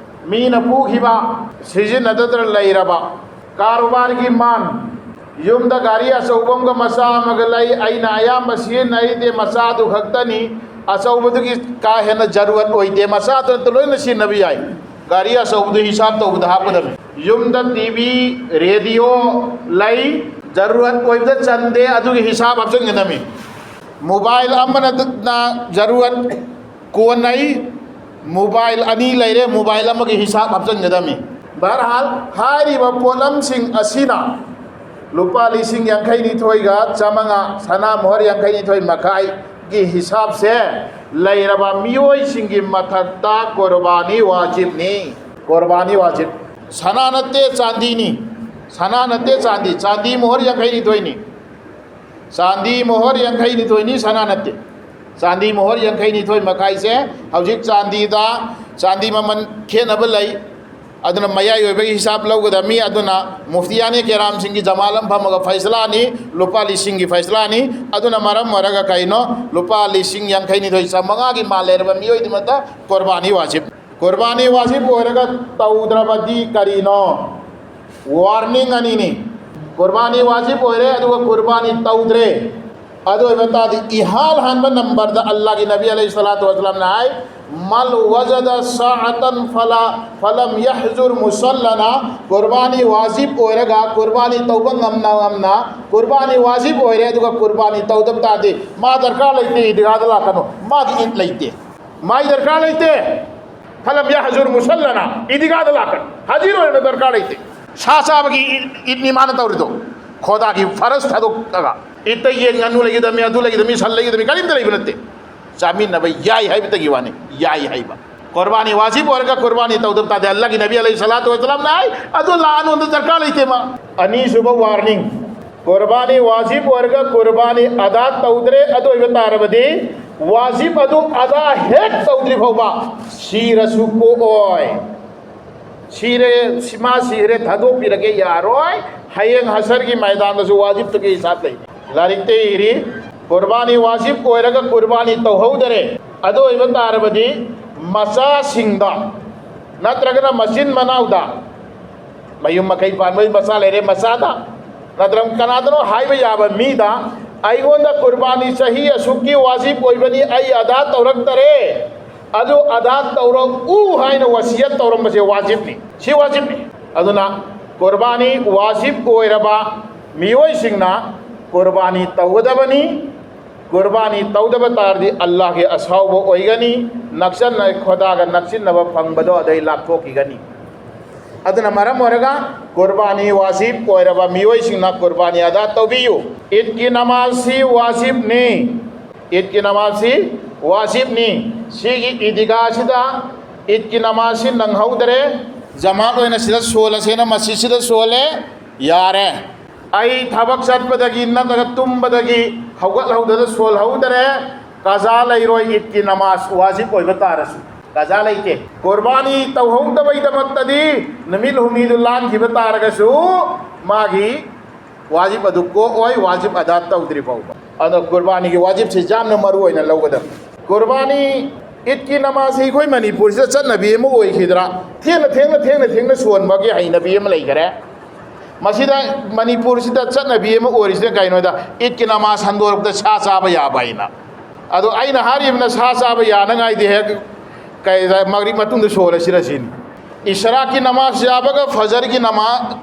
ꯃꯤꯅ ꯄꯨꯈꯤꯕ, ꯁꯤꯖꯤꯟꯅꯗꯗꯅ ꯂꯩꯔꯕ, ꯀꯥꯔꯣꯕꯥꯔꯒꯤ ꯃꯥꯟ, ꯌꯨꯝꯗ ꯒꯥꯔꯤ ꯑꯆꯧꯕ ꯑꯃꯒ ꯃꯆꯥ ꯑꯃꯒ ꯂꯩ, ꯑꯩꯅ ꯑꯌꯥꯝꯕ ꯁꯤꯖꯤꯟꯅꯔꯤꯗꯤ ꯃꯆꯥꯗꯨ ꯈꯛꯇꯅꯤ, ꯑꯆꯧꯕꯗꯨꯒꯤ ꯀꯥ ꯍꯦꯟꯅ ꯖꯔꯨꯔꯠ ꯑꯣꯏꯗꯦ, ꯃꯆꯥꯗꯨ ꯅꯠꯇ ꯂꯣꯏꯅ ꯁꯤꯖꯤꯟꯅꯕ ꯌꯥꯏ꯫ ꯒꯥꯔꯤ ꯑꯆꯧꯕꯗꯨ ꯍꯤꯁꯥꯕ ꯇꯧꯕꯗ ꯍꯥꯞꯀꯗꯕꯅꯤ꯫ ꯌꯨꯝꯗ ꯇꯤ ꯚꯤ, ꯔꯦꯗꯤꯑꯣ ꯂꯩ, ꯖꯔꯨꯔꯠ ꯑꯣꯏꯕꯗ ꯆꯟꯗꯦ, ꯑꯗꯨꯒꯤ ꯍꯤꯁꯥꯕ ꯍꯥꯞꯆꯤꯟꯒꯗꯕꯅꯤ꯫ ꯃꯣꯕꯥꯏꯜ ꯑꯃꯅ ꯖꯔꯨꯔꯠ ꯀꯣꯟꯅꯩ, ꯃꯣꯕꯥꯏꯜ ꯑꯅꯤ ꯂꯩꯔꯦ, ꯃꯣꯕꯥꯏꯜ ꯑꯃꯒꯤ ꯍꯤꯁꯥꯕ ꯍꯥꯞꯆꯤꯟꯒꯗꯕꯅꯤ꯫ ꯕꯍꯔꯍꯥꯜ, ꯍꯥꯏꯔꯤꯕ ꯄꯣꯠꯂꯝꯁꯤꯡ ꯑꯁꯤꯅ ꯂꯨꯄꯥ ꯂꯤꯁꯤꯡ ꯌꯥꯡꯈꯩ ꯅꯤꯊꯣꯏꯒ ꯆꯥꯃꯉꯥ, ꯁꯅꯥ ꯃꯣꯍꯔ ꯌꯥꯡꯈꯩ ꯅꯤꯊꯣꯏ ꯃꯈꯥꯏꯒꯤ ꯍꯤꯁꯥꯕꯁꯦ ꯂꯩꯔꯕ ꯃꯤꯑꯣꯏꯁꯤꯡꯒꯤ ꯃꯊꯛꯇ ꯀꯨꯔꯕꯥꯅꯤ ꯋꯥꯖꯤꯕꯅꯤ꯫ ꯀꯨꯔꯕꯥꯅꯤ ꯋꯥꯖꯤꯕ꯫ ꯁꯅꯥ ꯅꯠꯇꯦ, ꯆꯥꯟꯗꯤꯅꯤ꯫ ꯁꯅꯥ ꯅꯠꯇꯦ, ꯆꯥꯟꯗꯤ꯫ ꯆꯥꯟꯗꯤ ꯃꯣꯍꯔ ꯌꯥꯡꯈꯩ ꯅꯤꯊꯣꯏꯅꯤ꯫ ꯆꯥꯟꯗꯤ ꯃꯣꯍꯔ ꯌꯥꯡꯈꯩ ꯅꯤꯊꯣꯏꯅꯤ, ꯁꯅꯥ ꯅꯠꯇꯦ꯫ ꯆꯥꯟꯗꯤ ꯃꯣꯍꯔ ꯌꯥꯡꯈꯩ ꯅꯤꯊꯣꯏ ꯃꯈꯥꯏꯁꯦ ꯍꯧꯖꯤꯛ ꯆꯥꯟꯗꯤꯗ, ꯆꯥꯟꯗꯤ ꯃꯃꯜ ꯈꯦꯠꯅꯕ ꯂꯩ꯫ ꯑꯗꯨꯅ ꯃꯌꯥꯏ ꯑꯣꯏꯕꯒꯤ ꯍꯤꯁꯥꯕ ꯂꯧꯒꯗꯕꯅꯤ꯫ ꯑꯗꯨꯅ ꯃꯨꯐꯇꯤꯌꯥꯅꯦ ꯀꯦꯔꯥꯝꯁꯤꯡꯒꯤ ꯖꯃꯥꯜ ꯑꯃ ꯐꯝꯃꯒ ꯐꯩꯁꯂꯥꯅꯤ, ꯂꯨꯄꯥ ꯂꯤꯁꯤꯡꯒꯤ ꯐꯩꯁꯂꯥꯅꯤ꯫ ꯑꯗꯨꯅ ꯃꯔꯝ ꯑꯣꯏꯔꯒ ꯀꯩꯅꯣ, ꯂꯨꯄꯥ ꯂꯤꯁꯤꯡ ꯌꯥꯡꯈꯩ ꯅꯤꯊꯣꯏ ꯆꯥꯝꯃꯉꯥꯒꯤ ꯃꯥꯜ ꯂꯩꯔꯕ ꯃꯤꯑꯣꯏꯗꯨꯃꯛꯇ ꯀꯨꯔꯕꯥꯅꯤ ꯋꯥꯖꯤꯕ꯫ ꯀꯨꯔꯕꯥꯅꯤ ꯋꯥꯖꯤꯕ ꯑꯣꯏꯔꯒ ꯇꯧꯗ꯭ꯔꯕꯗꯤ ꯀꯔꯤꯅꯣ? ꯋꯥꯔꯅꯤꯡ ꯑꯅꯤꯅꯤ꯫ ꯀꯨꯔꯕꯥꯅꯤ ꯋꯥꯖꯤꯕ ꯑꯣꯏꯔꯦ, ꯑꯗꯨꯒ ꯀꯨꯔꯕꯥꯅꯤ ꯇꯧꯗ꯭ꯔꯦ꯫ ꯑꯗꯨ ꯑꯣꯏꯕ ꯇꯥꯔꯗꯤ ꯏꯍꯥꯟ ꯍꯥꯟꯕ ꯅꯝꯕꯔꯗ ꯑꯜꯂꯥꯍꯒꯤ ꯅꯕꯤ ꯑꯂꯩꯍꯤ ꯁꯂꯥꯇꯨ ꯋꯁꯂꯥꯝꯅ ꯍꯥꯏ, "ꯃꯜ ꯋꯖꯗ ꯁꯥꯑꯇꯟ ꯐꯂꯥ ꯐꯂꯝ ꯌꯍꯖꯨꯔ ꯃꯨꯁꯜꯂꯅ", ꯀꯨꯔꯕꯥꯅꯤ ꯋꯥꯖꯤꯕ ꯑꯣꯏꯔꯒ ꯀꯨꯔꯕꯥꯅꯤ ꯇꯧꯕ ꯉꯝꯅ ꯉꯝꯅ ꯀꯨꯔꯕꯥꯅꯤ ꯋꯥꯖꯤꯕ ꯑꯣꯏꯔꯦ, ꯑꯗꯨꯒ ꯀꯨꯔꯕꯥꯅꯤ ꯇꯧꯗꯕ ꯇꯥꯔꯗꯤ ꯃꯥ ꯗꯔꯀꯥꯔ ꯂꯩꯇꯦ, ꯏꯗꯤꯒꯥꯗ ꯂꯥꯛꯀꯅꯨ, ꯃꯥꯒꯤ ꯏꯗ ꯂꯩꯇꯦ, ꯃꯥꯒꯤ ꯗꯔꯀꯥꯔ ꯂꯩꯇꯦ꯫ ꯐꯂꯝ ꯌꯍꯖꯨꯔ ꯃꯨꯁꯜꯂꯅ, ꯏꯗꯤꯒꯥꯗ ꯂꯥꯛꯀꯅꯨ, ꯍꯥꯖꯤꯔ ꯑꯣꯏꯔꯒ ꯗꯔꯀꯥꯔ ꯂꯩꯇꯦ꯫ ꯁꯥ ꯆꯥꯕꯒꯤ ꯏꯗ, ꯏꯗꯅꯤ ꯃꯥꯅ ꯇꯧꯔꯤꯗꯣ, ꯈꯣꯗꯥꯒꯤ ꯐꯔꯁ ꯊꯥꯗꯣꯛꯑꯒ꯫ ꯏꯗꯇ ꯌꯦꯟ ꯉꯥꯅꯨ ꯂꯩꯒꯗꯕꯅꯤ, ꯑꯗꯨ ꯂꯩꯒꯗꯕꯅꯤ, ꯁꯟ ꯂꯩꯒꯗꯕꯅꯤ, ꯀꯔꯤꯝꯇ ꯂꯩꯕ ꯅꯠꯇꯦ꯫ ꯆꯥꯃꯤꯟꯅꯕ ꯌꯥꯏ ꯍꯥꯏꯕꯇꯒꯤ ꯋꯥꯅꯤ, ꯌꯥꯏ ꯍꯥꯏꯕ꯫ ꯀꯨꯔꯕꯥꯅꯤ ꯋꯥꯖꯤꯕ ꯑꯣꯏꯔꯒ ꯀꯨꯔꯕꯥꯅꯤ ꯇꯧꯗꯕ ꯇꯥꯔꯗꯤ, ꯑꯜꯂꯥꯍꯒꯤ ꯅꯕꯤ ꯑꯂꯩꯍꯤ ꯁꯂꯥꯇꯨ ꯋꯁꯂꯥꯝꯅ ꯍꯥꯏ, "ꯑꯗꯨ ꯂꯥꯛꯑꯅꯨ, ꯑꯗꯨ ꯗꯔꯀꯥꯔ ꯂꯩꯇꯦ ꯃꯥ"꯫ ꯑꯅꯤꯁꯨꯕ ꯋꯥꯔꯅꯤꯡ, ꯀꯨꯔꯕꯥꯅꯤ ꯋꯥꯖꯤꯕ ꯑꯣꯏꯔꯒ ꯀꯨꯔꯕꯥꯅꯤ ꯑꯗꯥ ꯇꯧꯗ꯭ꯔꯦ, ꯑꯗꯨ ꯑꯣꯏꯕ ꯇꯥꯔꯕꯗꯤ ꯋꯥꯖꯤꯕ ꯑꯗꯨ ꯑꯗꯥ ꯍꯦꯛ ꯇꯧꯗ꯭ꯔꯤ ꯐꯥꯎꯕ ꯁꯤꯔꯁꯨ ꯀꯣꯛꯑꯣꯏ꯫ ꯁꯤꯔꯦ, ꯁꯤ-, ꯃꯥ ꯁꯤꯈ꯭ꯔꯦ, ꯊꯥꯗꯣꯛꯄꯤꯔꯒꯦ ꯌꯥꯔꯣꯏ꯫ ꯍꯌꯦꯡ ꯍꯁꯔꯒꯤ ꯃꯩꯗꯥꯟꯗꯁꯨ ꯋꯥꯖꯤꯕꯇꯨꯒꯤ ꯍꯤꯁꯥꯕ ꯂꯩꯅꯤ꯫ ꯂꯥꯏꯔꯤꯛꯇ ꯏꯔꯤ, ꯀꯨꯔꯕꯥꯅꯤ ꯋꯥꯖꯤꯕ ꯑꯣꯏꯔꯒ ꯀꯨꯔꯕꯥꯅꯤ ꯇꯧꯍꯧꯗꯔꯦ, ꯑꯗꯨ ꯑꯣꯏꯕ ꯇꯥꯔꯕꯗꯤ ꯃꯆꯥꯁꯤꯡꯗ ꯅꯠꯇ꯭ꯔꯒꯅ ꯃꯆꯤꯟ ꯃꯅꯥꯎꯗ, ꯃꯌꯨꯝ ꯃꯀꯩ ꯄꯥꯟꯕꯒꯤ ꯃꯆꯥ ꯂꯩꯔꯦ, ꯃꯆꯥꯗ ꯅꯠꯇ꯭ꯔꯒ ꯀꯅꯥꯗꯅꯣ ꯍꯥꯏꯕ ꯌꯥꯕ ꯃꯤꯗ, "ꯑꯩꯉꯣꯟꯗ ꯀꯨꯔꯕꯥꯅꯤ ꯆꯍꯤ ꯑꯁꯨꯛꯀꯤ ꯋꯥꯖꯤꯕ ꯑꯣꯏꯕꯅꯤ, ꯑꯩ ꯑꯗꯥ ꯇꯧꯔꯛꯇꯔꯦ, ꯑꯗꯨ ꯑꯗꯥ ꯇꯧꯔꯛꯎ" ꯍꯥꯏꯅ ꯋꯥꯁꯤꯌꯠ ꯇꯧꯔꯝꯕꯁꯦ ꯋꯥꯖꯤꯕꯅꯤ꯫ ꯁꯤ ꯋꯥꯖꯤꯕꯅꯤ꯫ ꯑꯗꯨꯅ ꯀꯨꯔꯕꯥꯅꯤ ꯋꯥꯖꯤꯕ ꯑꯣꯏꯔꯕ ꯃꯤꯑꯣꯏꯁꯤꯡꯅ ꯀꯨꯔꯕꯥꯅꯤ ꯇꯧꯒꯗꯕꯅꯤ꯫ ꯀꯨꯔꯕꯥꯅꯤ ꯇꯧꯗꯕ ꯇꯥꯔꯗꯤ ꯑꯜꯂꯥꯍꯒꯤ ꯑꯁꯥꯎꯕ ꯑꯣꯏꯒꯅꯤ, ꯅꯛꯁꯟꯅ-, ꯈꯣꯗꯥꯒ ꯅꯛꯁꯤꯟꯅꯕ ꯐꯪꯕꯗꯣ ꯑꯗꯩ ꯂꯥꯞꯊꯣꯛꯈꯤꯒꯅꯤ꯫ ꯑꯗꯨꯅ ꯃꯔꯝ ꯑꯣꯏꯔꯒ ꯀꯨꯔꯕꯥꯅꯤ ꯋꯥꯖꯤꯕ ꯑꯣꯏꯔꯕ ꯃꯤꯑꯣꯏꯁꯤꯡꯅ ꯀꯨꯔꯕꯥꯅꯤ ꯑꯗꯥ ꯇꯧꯕꯤꯌꯨ꯫ ꯏꯗꯀꯤ ꯅꯃꯥꯖꯁꯤ ꯋꯥꯖꯤꯕꯅꯤ꯫ ꯏꯗꯀꯤ ꯅꯃꯥꯖꯁꯤ ꯋꯥꯖꯤꯕꯅꯤ꯫ ꯁꯤꯒꯤ ꯏꯗꯤꯒꯥꯁꯤꯗ ꯏꯗꯀꯤ ꯅꯃꯥꯖꯁꯤ ꯅꯪꯍꯧꯗ꯭ꯔꯦ, ꯖꯃꯥꯠ ꯑꯣꯏꯅ ꯁꯤꯗ ꯁꯣꯜꯂꯁꯦꯅ ꯃꯁꯖꯤꯗꯁꯤꯗ ꯁꯣꯜꯂꯦ, ꯌꯥꯔꯦ꯫ ꯑꯩ ꯊꯕꯛ ꯆꯠꯄꯗꯒꯤ ꯅꯠꯇ꯭ꯔꯒ ꯇꯨꯝꯕꯗꯒꯤ ꯍꯧꯒꯠꯍꯧꯗꯅ ꯁꯣꯜꯍꯧꯗꯔꯦ, ꯀꯖꯥ ꯂꯩꯔꯣꯏ, ꯏꯗꯀꯤ ꯅꯃꯥꯖ ꯋꯥꯖꯤꯕ ꯑꯣꯏꯕ ꯇꯥꯔꯁꯨ ꯀꯖꯥ ꯂꯩꯇꯦ꯫ ꯀꯨꯔꯕꯥꯅꯤ ꯇꯧꯍꯧꯗꯕꯩꯗꯃꯛꯇꯗꯤ ꯅꯨꯃꯤꯠ ꯍꯨꯝꯅꯤꯗꯨ ꯂꯥꯟꯈꯤꯕ ꯇꯥꯔꯒꯁꯨ ꯃꯥꯒꯤ ꯋꯥꯖꯤꯕ ꯑꯗꯨ ꯀꯣꯛꯑꯣꯏ, ꯋꯥꯖꯤꯕ ꯑꯗꯥ ꯇꯧꯗ꯭ꯔꯤ ꯐꯥꯎꯕ꯫ ꯑꯗꯣ ꯀꯨꯔꯕꯥꯅꯤꯒꯤ ꯋꯥꯖꯤꯕꯁꯤ ꯌꯥꯝꯅ ꯃꯔꯨ ꯑꯣꯏꯅ ꯂꯧꯒꯗꯕꯅꯤ꯫ ꯀꯨꯔꯕꯥꯅꯤ, ꯏꯗꯀꯤ ꯅꯃꯥꯖꯁꯤ ꯑꯩꯈꯣꯏ ꯃꯅꯤꯄꯨꯔꯁꯤꯗ ꯆꯠꯅꯕꯤ ꯑꯃ ꯑꯣꯏꯈꯤꯗ꯭ꯔꯥ? ꯊꯦꯡꯅ, ꯊꯦꯡꯅ, ꯊꯦꯡꯅ, ꯊꯦꯡꯅ ꯁꯣꯟꯕꯒꯤ ꯍꯩꯅꯕꯤ ꯑꯃ ꯂꯩꯈꯔꯦ꯫ ꯃꯁꯤꯗ ꯃꯅꯤꯄꯨꯔꯁꯤꯗ ꯆꯠꯅꯕꯤ ꯑꯃ ꯑꯣꯏꯔꯤꯁꯤꯅ ꯀꯩꯅꯣꯗ, ꯏꯗꯀꯤ ꯅꯃꯥꯖ ꯍꯟꯗꯣꯔꯛꯄꯗ ꯁꯥ ꯆꯥꯕ ꯌꯥꯕ ꯍꯥꯏꯅ꯫ ꯑꯗꯣ ꯑꯩꯅ ꯍꯥꯏꯔꯤꯕꯅ ꯁꯥ ꯆꯥꯕ ꯌꯥꯅꯉꯥꯏꯗꯤ ꯍꯦꯛ ꯀꯩꯗ ꯃꯒ꯭ꯔꯤꯕ ꯃꯇꯨꯡꯗ ꯁꯣꯜꯂꯁꯤꯔ ꯁꯤꯅꯤ꯫ ꯏꯁꯔꯥꯛꯀꯤ ꯅꯃꯥꯖ ꯌꯥꯕꯒ ꯐꯖꯔꯒꯤ ꯅꯃꯥꯖ,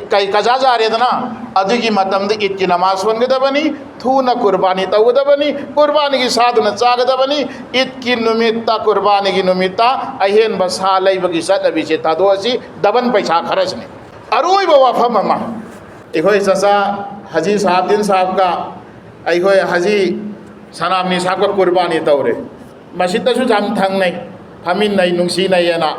ꯀꯩ ꯀꯖꯥ ꯖꯥꯔꯦꯗꯅ, ꯑꯗꯨꯒꯤ ꯃꯇꯝꯗ ꯏꯗꯀꯤ ꯅꯃꯥꯖ ꯁꯣꯟꯒꯗꯕꯅꯤ, ꯊꯨꯅ ꯀꯨꯔꯕꯥꯅꯤ ꯇꯧꯒꯗꯕꯅꯤ, ꯀꯨꯔꯕꯥꯅꯤꯒꯤ ꯁꯥꯗꯨꯅ ꯆꯥꯒꯗꯕꯅꯤ꯫ ꯏꯗꯀꯤ ꯅꯨꯃꯤꯠꯇ, ꯀꯨꯔꯕꯥꯅꯤꯒꯤ ꯅꯨꯃꯤꯠꯇ ꯑꯍꯦꯟꯕ ꯁꯥ ꯂꯩꯕꯒꯤ ꯆꯠꯅꯕꯤꯁꯦ ꯊꯥꯗꯣꯛꯑꯁꯤ, ꯗꯕꯟ ꯄꯩꯁꯥ ꯈꯔꯁꯤꯅꯤ꯫ ꯑꯔꯣꯏꯕ ꯋꯥꯐꯝ ꯑꯃ, ꯑꯩꯈꯣꯏ ꯆꯆꯥ ꯍꯖꯤ ꯁꯥꯍꯕꯗꯤꯟ ꯁꯥꯍꯕꯀ ꯑꯩꯈꯣꯏ ꯍꯖꯤ ꯁꯅꯥꯝꯅꯤ ꯁꯥꯍꯕꯀ ꯀꯨꯔꯕꯥꯅꯤ ꯇꯧꯔꯦ꯫ ꯃꯁꯤꯗꯁꯨ ꯌꯥꯝ ꯊꯪꯅꯩ, ꯐꯝꯃꯤꯟꯅꯩ, ꯅꯨꯡꯁꯤꯅꯩꯌꯦꯅ꯫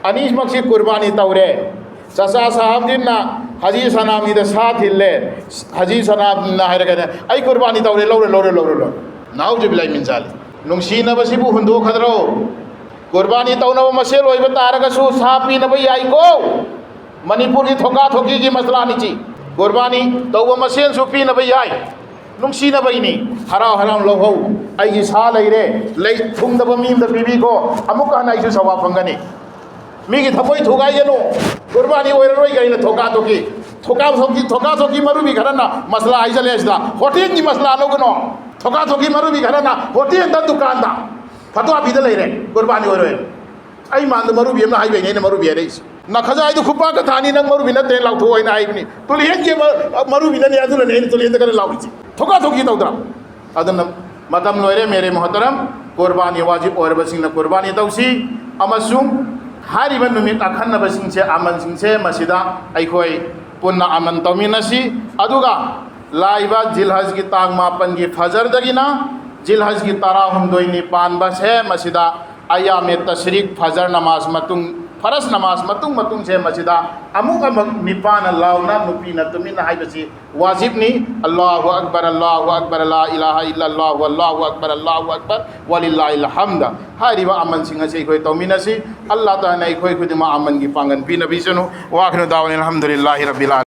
ꯑꯅꯤꯃꯛꯁꯤ ꯀꯨꯔꯕꯥꯅꯤ ꯇꯧꯔꯦ꯫ ꯆꯆꯥ ꯁꯥꯍꯕꯗꯤꯟꯅ ꯍꯖꯤ ꯁꯅꯥꯝꯅꯤꯗ ꯁꯥ ꯊꯤꯜꯂꯦ꯫ ꯍꯖꯤ ꯁꯅꯥꯝꯅꯤꯅ ꯍꯥꯏꯔꯒꯅꯦ, "ꯑꯩ ꯀꯨꯔꯕꯥꯅꯤ ꯇꯧꯔꯦ, ꯂꯧꯔꯦ, ꯂꯧꯔꯦ, ꯂꯧꯔꯦ, ꯂꯧꯔꯦ"꯫ ꯅꯥꯎꯖꯨꯕꯤꯜꯂꯥꯍꯤ ꯃꯤꯟ ꯖꯥꯂꯤꯛ꯫ ꯅꯨꯡꯁꯤꯅꯕꯁꯤꯕꯨ ꯍꯨꯟꯗꯣꯛꯀꯗ꯭ꯔꯣ? ꯀꯨꯔꯕꯥꯅꯤ ꯇꯧꯅꯕ ꯃꯁꯦꯜ ꯑꯣꯏꯕ ꯇꯥꯔꯒꯁꯨ ꯁꯥ ꯄꯤꯅꯕ ꯌꯥꯏꯀꯣ꯫ ꯃꯅꯤꯄꯨꯔꯒꯤ ꯊꯣꯀꯥ ꯊꯣꯀꯤꯒꯤ ꯃꯁꯂꯥꯅꯤ ꯁꯤ꯫ ꯀꯨꯔꯕꯥꯅꯤ ꯇꯧꯕ ꯃꯁꯦꯜꯁꯨ ꯄꯤꯅꯕ ꯌꯥꯏ꯫ ꯅꯨꯡꯁꯤꯅꯕꯒꯤꯅꯤ꯫ ꯍꯔꯥꯎ ꯍꯔꯥꯎ ꯂꯧꯍꯧ꯫ ꯑꯩꯒꯤ ꯁꯥ ꯂꯩꯔꯦ, ꯂꯩ ꯊꯨꯡꯗꯕ ꯃꯤ ꯑꯃꯗ ꯄꯤꯕꯤꯈꯣ꯫ ꯑꯃꯨꯛꯀ ꯍꯟꯅ ꯑꯩꯁꯨ ꯁꯋꯥꯕ ꯐꯪꯒꯅꯤ꯫ ꯃꯤꯒꯤ ꯊꯃꯣꯏ ꯊꯨꯒꯥꯏꯒꯅꯨ꯫ ꯀꯨꯔꯕꯥꯅꯤ ꯑꯣꯏꯔꯔꯣꯏ ꯀꯩꯅ ꯊꯣꯀꯥ ꯊꯣꯀꯤ꯫ ꯊꯣꯀꯥ ꯊꯣꯀꯤ, ꯊꯣꯀꯥ ꯊꯣꯀꯤ ꯃꯔꯨꯕꯤ ꯈꯔꯅ ꯃꯁꯂꯥ ꯍꯥꯏꯖꯜꯂꯦ ꯁꯤꯗ꯫ ꯍꯣꯇꯦꯜꯒꯤ ꯃꯁꯂꯥ ꯂꯧꯒꯅꯣ꯫ ꯊꯣꯀꯥ ꯊꯣꯀꯤ ꯃꯔꯨꯕꯤ ꯈꯔꯅ ꯍꯣꯇꯦꯜꯗ, ꯗꯨꯀꯥꯟꯗ ꯐꯇꯋꯥ ꯄꯤꯗ ꯂꯩꯔꯦ꯫ ꯀꯨꯔꯕꯥꯅꯤ ꯑꯣꯏꯔꯣꯏ꯫ ꯑꯩ ꯃꯥꯡꯗ ꯃꯔꯨꯕꯤ ꯑꯃꯅ ꯍꯥꯏꯕꯩꯅꯦ ꯑꯩꯅ ꯃꯔꯨꯕꯤ ꯍꯥꯏꯔꯛꯏꯁꯦ꯫ ꯅꯈꯖꯥꯏꯗꯨ ꯈꯨꯄꯥꯛꯀ ꯊꯥꯅꯤ, ꯅꯪ ꯃꯔꯨꯕꯤ ꯅꯠꯇ꯭ꯔꯦ ꯂꯥꯎꯊꯣꯛꯑꯣ ꯍꯥꯏꯅ ꯍꯥꯏꯕꯅꯤ꯫ ꯇꯨꯂꯤꯍꯦꯟꯒꯤ ꯃ-, ꯃꯔꯨꯕꯤꯅꯅꯦ, ꯑꯗꯨꯅꯅꯦ ꯑꯩꯅ ꯇꯨꯂꯤꯍꯦꯟꯗ ꯀꯟꯅ ꯂꯥꯎꯔꯤꯁꯦ꯫ ꯊꯣꯀꯥ ꯊꯣꯀꯤ ꯇꯧꯗ꯭ꯔꯥ? ꯑꯗꯨꯅ ꯃꯇꯝ ꯂꯣꯏꯔꯦ, ꯃꯦꯔꯦ ꯃꯣꯍꯇꯔꯝ꯫ ꯀꯨꯔꯕꯥꯅꯤ ꯋꯥꯖꯤꯕ ꯑꯣꯏꯔꯕꯁꯤꯡꯅ ꯀꯨꯔꯕꯥꯅꯤ ꯇꯧꯁꯤ, ꯑꯃꯁꯨꯡ ꯍꯥꯏꯔꯤꯕ ꯅꯨꯃꯤꯠ ꯑꯈꯟꯅꯕꯁꯤꯡꯁꯦ, ꯑꯃꯟꯁꯤꯡꯁꯦ, ꯃꯁꯤꯗ ꯑꯩꯈꯣꯏ ꯄꯨꯟꯅ ꯑꯃꯟ ꯇꯧꯃꯤꯟꯅꯁꯤ꯫ ꯑꯗꯨꯒ ꯂꯥꯛꯏꯕ ꯖꯤꯜꯍꯖꯒꯤ ꯇꯥꯡ ꯃꯥꯄꯟꯒꯤ ꯐꯖꯔꯗꯒꯤꯅ ꯖꯤꯜꯍꯖꯒꯤ ꯇꯔꯥꯍꯨꯝꯗꯣꯏꯅꯤ ꯄꯥꯟꯕꯁꯦ, ꯃꯁꯤꯗ ꯑꯌꯥꯃꯦ ꯇꯁꯔꯤꯛ, ꯐꯖꯔ ꯅꯃꯥꯖ ꯃꯇꯨꯡ, ꯐꯔꯖ ꯅꯃꯥꯖ ꯃꯇꯨꯡ ꯃꯇꯨꯡꯁꯦ, ꯃꯁꯤꯗ ꯑꯃꯨꯛ ꯑꯃꯨꯛ ꯅꯤꯄꯥꯅ ꯂꯥꯎꯅ ꯅꯨꯄꯤꯅ ꯇꯨꯃꯤꯟꯅ ꯍꯥꯏꯕꯁꯤ ꯋꯥꯖꯤꯕꯅꯤ꯫ "ꯑꯜꯂꯥꯍꯨ ꯑꯛꯕꯔ, ꯑꯜꯂꯥꯍꯨ ꯑꯛꯕꯔ, ꯂꯥ ꯏꯂꯥꯍ ꯏꯜꯂꯜꯂꯥꯍꯨ, ꯑꯜꯂꯥꯍꯨ ꯑꯛꯕꯔ, ꯑꯜꯂꯥꯍꯨ ꯑꯛꯕꯔ, ꯋꯥꯂꯤꯜꯂꯥꯍꯤꯜ ꯍꯝꯗ"꯫ ꯍꯥꯏꯔꯤꯕ ꯑꯃꯟꯁꯤꯡ ꯑꯁꯤ ꯑꯩꯈꯣꯏ ꯇꯧꯃꯤꯟꯅꯁꯤ꯫ ꯑꯜꯂꯥꯍ ꯇꯥꯂꯥꯅ ꯑꯩꯈꯣꯏ ꯈꯨꯗꯤꯡꯃꯛ ꯑꯃꯟꯒꯤ ꯄꯥꯡꯒꯜ ꯄꯤꯅꯕꯤꯁꯅꯨ꯫ ꯋꯥꯈꯤꯔꯨ ꯗꯥꯋꯥꯅꯤ ꯑꯜꯍꯝꯗꯨꯂꯤꯜꯂꯥꯍꯤ ꯔꯕꯤꯜ ꯑꯥꯂꯃꯤꯟ꯫